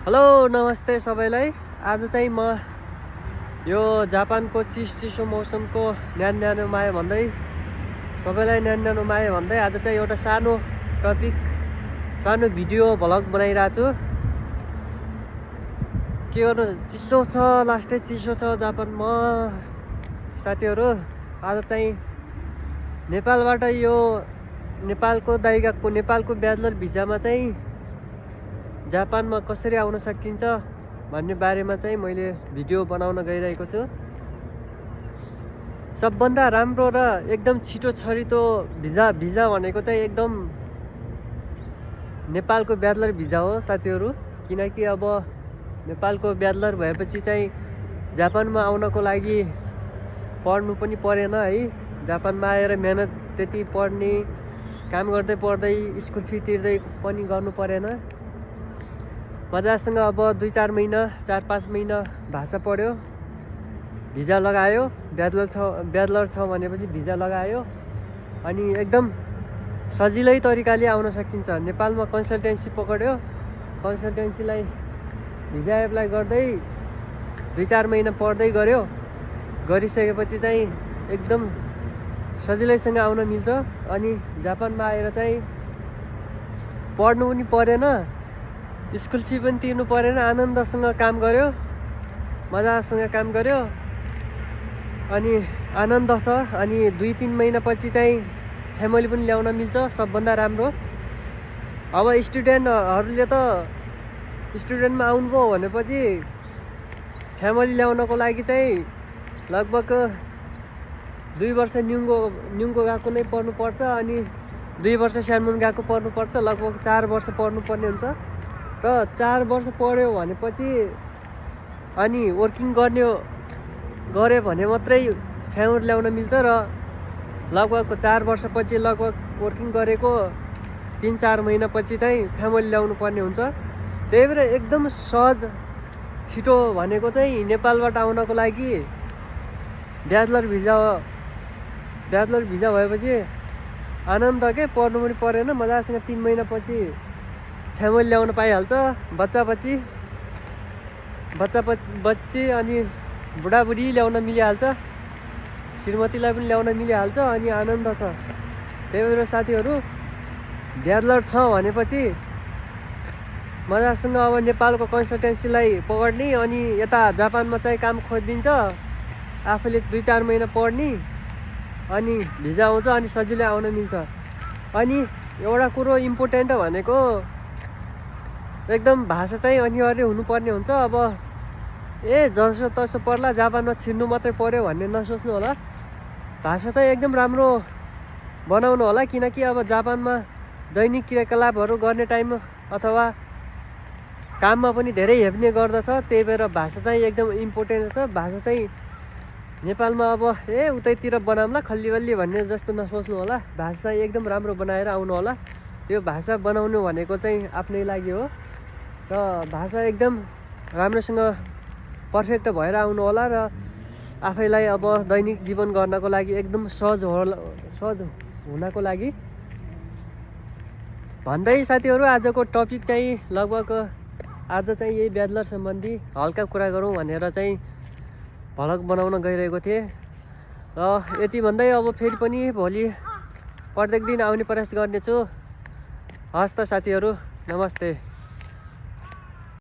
Hello नमस्ते सबैलाई। आज चाहिँ म यो जापानको चिसो मौसमको न्यानो माया भन्दै सबैलाई न्यानो माया भन्दै आज चाहिँ एउटा सानो टपिक सानो भिडियो भ्लग बनाइरहेको छु। के गर्नु, चिसो छ, लास्टै चिसो छ जापानमा साथीहरू। आज चाहिँ नेपालबाट यो नेपालको ब्याचलर भिजामा चाहिँ जापानमा कसरी आउन सकिन्छ भन्ने बारेमा चाहिँ मैले भिडियो बनाउन गइरहेको छु। सबभन्दा राम्रो र एकदम छिटो छरितो भिजा भनेको चाहिँ एकदम नेपालको ब्याचलर भिजा हो साथीहरू। किनकि अब नेपालको ब्याचलर भएपछि चाहिँ जापानमा आउनको लागि पढ्नु पनि परेन है। जापानमा आएर मेहनत त्यति पढ्ने काम गर्दै पढ्दै स्कुल फी तिर्दै पनि गर्नु परेन। मजासँग अब 2-4 महिना 4-5 महिना भाषा पढ्यो, भिजा लगायो, ब्याचलर छ भनेपछि भिजा लगायो अनि एकदम सजिलै तरिकाले आउन सकिन्छ। नेपालमा कन्सल्टेन्सी पक्ड्यो, कन्सल्टेन्सीलाई भिजा एप्लाई गर्दै 2-4 महिना पढ्दै गरिसकेपछि चाहिँ एकदम सजिलैसँग आउन मिल्छ। अनि जापानमा आएर चाहिँ पढ्नु पनि परेन, स्कुल फी पनि तिर्नु परेन, आनन्दसँग काम गर्यो, मजासँग काम गर्यो अनि आनन्द छ। अनि 2-3 महिनापछि चाहिँ फ्यामिली पनि ल्याउन मिल्छ, सबभन्दा राम्रो। अब स्टुडेन्टहरूले त स्टुडेन्टमा आउनुभयो भनेपछि फ्यामिली ल्याउनको लागि चाहिँ लगभग 2 वर्ष न्युङ्गो गएको नै पढ्नुपर्छ अनि 2 वर्ष सानमुन गएको पढ्नुपर्छ, लगभग 4 वर्ष पढ्नुपर्ने हुन्छ। र 4 वर्ष पढ्यो भनेपछि अनि वर्किङ गऱ्यो भने मात्रै फ्यामिली ल्याउन मिल्छ। र लगभग 4 वर्षपछि लगभग वर्किङ गरेको 3-4 महिनापछि चाहिँ फ्यामिली ल्याउनु पर्ने हुन्छ। त्यही भएर एकदम सहज छिटो भनेको चाहिँ नेपालबाट आउनको लागि ब्याचलर भिजा भएपछि आनन्द के, पढ्नु पनि परेन, मजासँग 3 महिनापछि फ्यामिली ल्याउन पाइहाल्छ। बच्ची अनि बुढाबुढी ल्याउन मिलिहाल्छ, श्रीमतीलाई पनि ल्याउन मिलिहाल्छ अनि आनन्द छ। त्यही भएर साथीहरू ब्याचलर छ भनेपछि मजासँग अब नेपालको कन्सल्टेन्सीलाई पक्ड्ने अनि यता जापानमा चाहिँ काम खोजिदिन्छ, आफूले 2-4 महिना पढ्ने अनि भिजा आउँछ अनि सजिलै आउन मिल्छ। अनि एउटा कुरो इम्पोर्टेन्ट भनेको एकदम भाषा चाहिँ अनिवार्य हुनुपर्ने हुन्छ। अब जसो तसो पर्ला जापानमा छिर्नु मात्रै पर्यो भन्ने नसोच्नु होला, भाषा चाहिँ एकदम राम्रो बनाउनु होला। किनकि अब जापानमा दैनिक क्रियाकलापहरू गर्ने टाइम अथवा काममा पनि धेरै हेप्ने गर्दछ, त्यही भएर भाषा चाहिँ एकदम इम्पोर्टेन्ट छ। भाषा चाहिँ नेपालमा अब उतैतिर बनाउँला खल्लीबल्ली भन्ने जस्तो नसोच्नु होला, भाषा चाहिँ एकदम राम्रो बनाएर आउनु होला। त्यो भाषा बनाउनु भनेको चाहिँ आफ्नै लागि हो र भाषा एकदम राम्रोसँग पर्फेक्ट भएर आउनु होला र आफैलाई अब दैनिक जीवन गर्नको लागि एकदम सहज हुनको लागि भन्दै साथीहरू आजको टपिक चाहिँ लगभग आज चाहिँ यही ब्याचलर सम्बन्धी हल्का कुरा गरौँ भनेर चाहिँ भ्लग बनाउन गइरहेको थिएँ। र यति भन्दै अब फेरि पनि भोलि प्रत्येक दिन आउने प्रयास गर्नेछु। हस् त साथीहरू, नमस्ते।